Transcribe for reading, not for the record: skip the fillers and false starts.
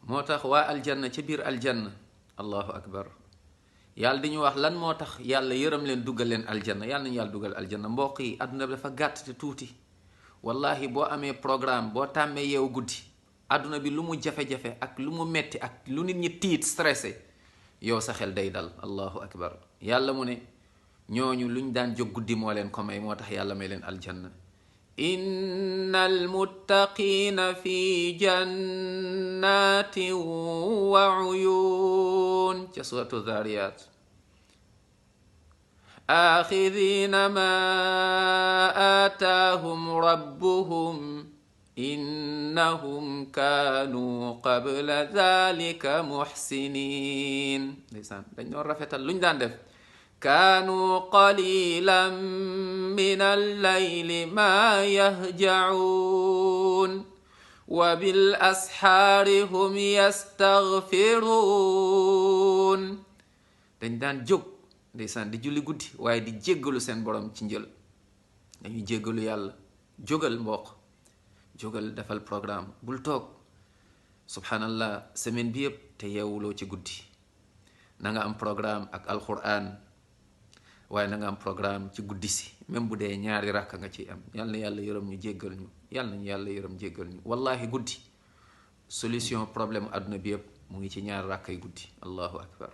moo tax waa aljanna ca biir aljanna allahu akbar yàlla di ñu wax lan moo tax yàlla yërëm leen dugal leen aljanna yàlla nañu yàlla dugal aljanna. mbokk yi àdduna bi dafa gàtt te tuuti wallahi boo amee programme boo tàmmee yeewu guddi àdduna bi lu mu jafe-jafe ak lu mu metti ak lu nit ñi tiit stressé yow sa xel day dal. allahu akbar yàlla mu ne ñooñu luñ daan jóg guddi moo leen ko may moo tax yàlla may leen aljanna. innal muttaqina fi jannatin wa uyun ca suratu Zariyat. axidina ma aataahum rabbuhum innahum kaanu qabla dhalika muhsinin. ndeysaan dañ doon rafetal luñ daan def. kaanu qalilan min allayli ma yahjaun wa bil asxaari hum yastaghfirun. dañ daan jóg ndeysaan di julli guddi waaye di jéggalu seen borom ci njël. dañuy jéggalu yàlla. jógal mbokk jógal defal programme bul toog subhanallah semaine bi yëpp te yeewuloo ci guddi. na nga am programme ak alquran waaye na nga am programme ci guddi si même bu dee ñaari rakka nga ci am. yal na yàlla yërëm ñu jéggal ñu yal nañu yàlla yërëm jéggal ñu. wallahi guddi solution problème àdduna bi yëpp mu ngi ci ñaari rakka yu guddi. allahu akbar.